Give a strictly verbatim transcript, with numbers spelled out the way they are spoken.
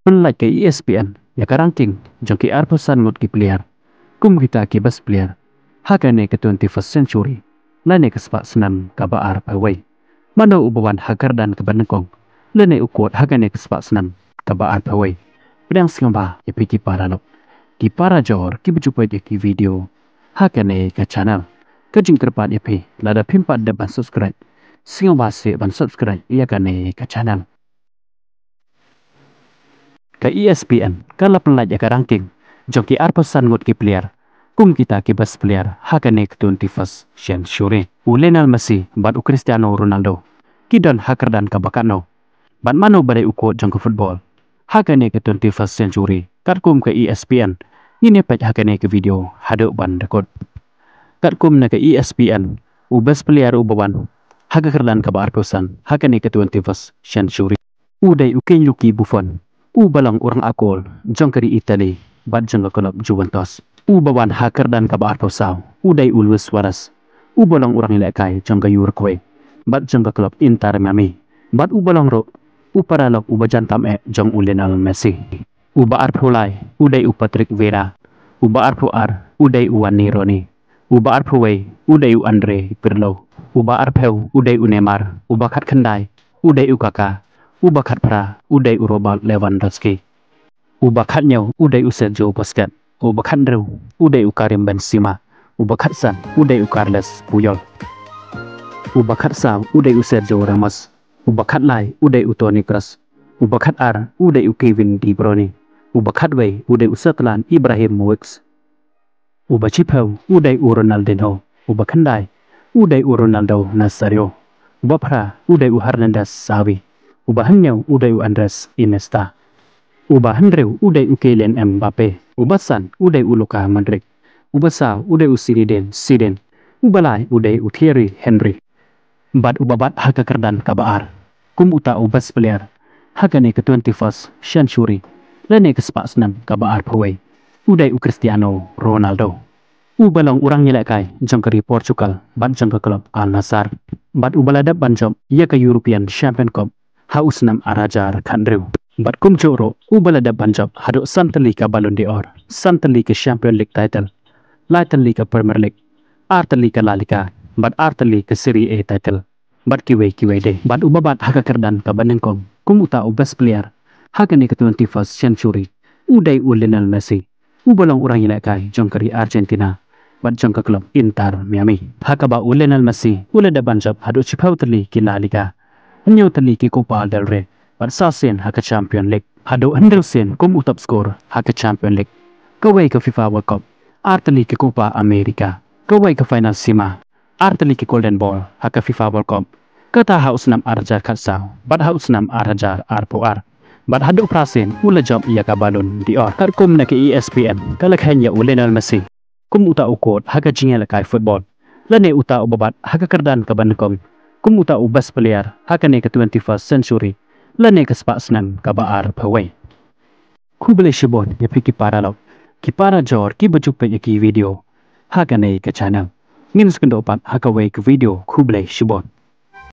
Pynlait ka E S P N ïa ka ranking jong ki arphew san ngut ki player kum kita ki best player ha kane ka twenty-first century lane ka spah snem kaba arphew wei. Mano uba wan ha kyrdan kaba nyngkong lane u quote ha kane ka spah snem kaba arphew wei? Pdiang sngewbha ïa phi ki paralok, ki parajor kiba ju peit ïa ki video ha kane ka channel. Ka jingkyrpad ïa phi, lada phim pat dep ban subscribe, sngewbha seh ban subscribe ïa kane ka channel. Ka E S P N ka la pynlait ïa ka ranking jong ki arphew san ngut ki player kum kita ki best player ha kane ka twenty-first century. U Lionel Messi bad u Cristiano Ronaldo ki don ha kyrdan kaba katno? Bad mano ba dei u quote jong ka football ha kane ka twenty-first century? Katkum ka E S P N, ngin ïa peit ha kane ka video haduh ban da kut. Katkum na ka E S P N, u best player uba wan ha ka kyrdan kaba arphew san ha kane ka twenty-first century u dei u Gianluigi Buffon, uba long u rangah kol jong ka ri Italy bad jong ka club Juventus. Uba wan ha kyrdan kaba arphew saw u dei u Luis Suarez, uba long u rangïalehkai jong ka Uruguay bad jong ka club Inter Miami. Bad uba long ruh u paralok uba jan tam eh jong u Lionel Messi. Uba arphew lai u dei u Patrick Vieira. Uba arphew ar u dei u Wayne Rooney. Uba arphew wei u dei u Andre Pirlo. Uba arphew u dei u Neymar. Uba khatkhyndai u dei u Kaka. Uba khatphra u dei u Robert Lewandowski. Uba khathynñiew u dei u Sergio Busquets. Uba khathynriew u dei u Karim Benzema. Uba khatsan u dei u Carles Puyol. Uba khatsaw u dei u Sergio Ramos. Uba khatlai u dei u Toni Kroos. Uba khatar u dei u Kevin De Bruyne. Uba khatwei u dei u Zlatan Ibrahimovic. Uba shiphew u dei u Ronaldinho. Uba khyndai u dei u Ronaldo Nazario. Uba phra u dei u Hernandez Xavi. Uba hynñiew u dei u Andres Iniesta. Uba hynriew u dei u Kylian Mbappe. Uba san u dei u Luka Modric. Uba saw u dei u Zinedine Zidane. Uba lai u dei u Thierry Henry. Bad uba bat ha ka kyrdan kaba ar kum uta u best player ha kane ka twenty-first century lane ka spah snem kaba arphew wei u dei u Cristiano Ronaldo. Uba long u rangïalehkai jong ka ri Portugal bad jong ka club Al Nassr. Bad uba la dep ban jop ïa ka European Champion Cup ha u snem ar hajar khathynriew. Bad kumjuh ruh uba la dep ban jop haduh san tylli ka Ballon d'Or, san tylli ka Champion League title, lai tylli ka Premier League, ar tylli ka La Liga bad ar tylli ka Serie A title, bad kiwei kiwei de. Bad uba bat ha ka kyrdan kaba nyngkong kum uta u best player ha kane ka twenty-first century u dei u Lionel Messi, uba long u rangïalehkai jong ka ri Argentina bad jong ka club Inter Miami. Ha kaba u Lionel Messi u la dep ban jop haduh shiphew tylli ki La Liga, hynñiew tylli ki Copa del Rey bad saw sien ha ka Champion League. Haduh hynriew sien kum u top scorer ha ka Champion League, kawei ka FIFA World Cup, ar tylli ki Copa America, kawei ka final semi, ar tylli ki Golden Ball ha ka FIFA World Cup, kata ha u snem ar hajar khatsaw bad ha u snem ar hajar arphew ar. Bad haduh phra sien u la jop ïa ka Ballon d'Or. Katkum na ka E S P N ka la kheiñ ïa u Lionel Messi kum uta u quote ha ka jingïalehkai football lane uta uba bat ha ka kyrdan kaba nyngkong kum uta u best player ha kane ka twenty-first century lane ka spah snem kaba arphew wei. Khublei shibun ïa phi ki paralok, ki parajor kiba ju peit ïa ki video ha kane ka channel. Ngin sa ïakynduh pat ha kawei ka video. Khublei shibun.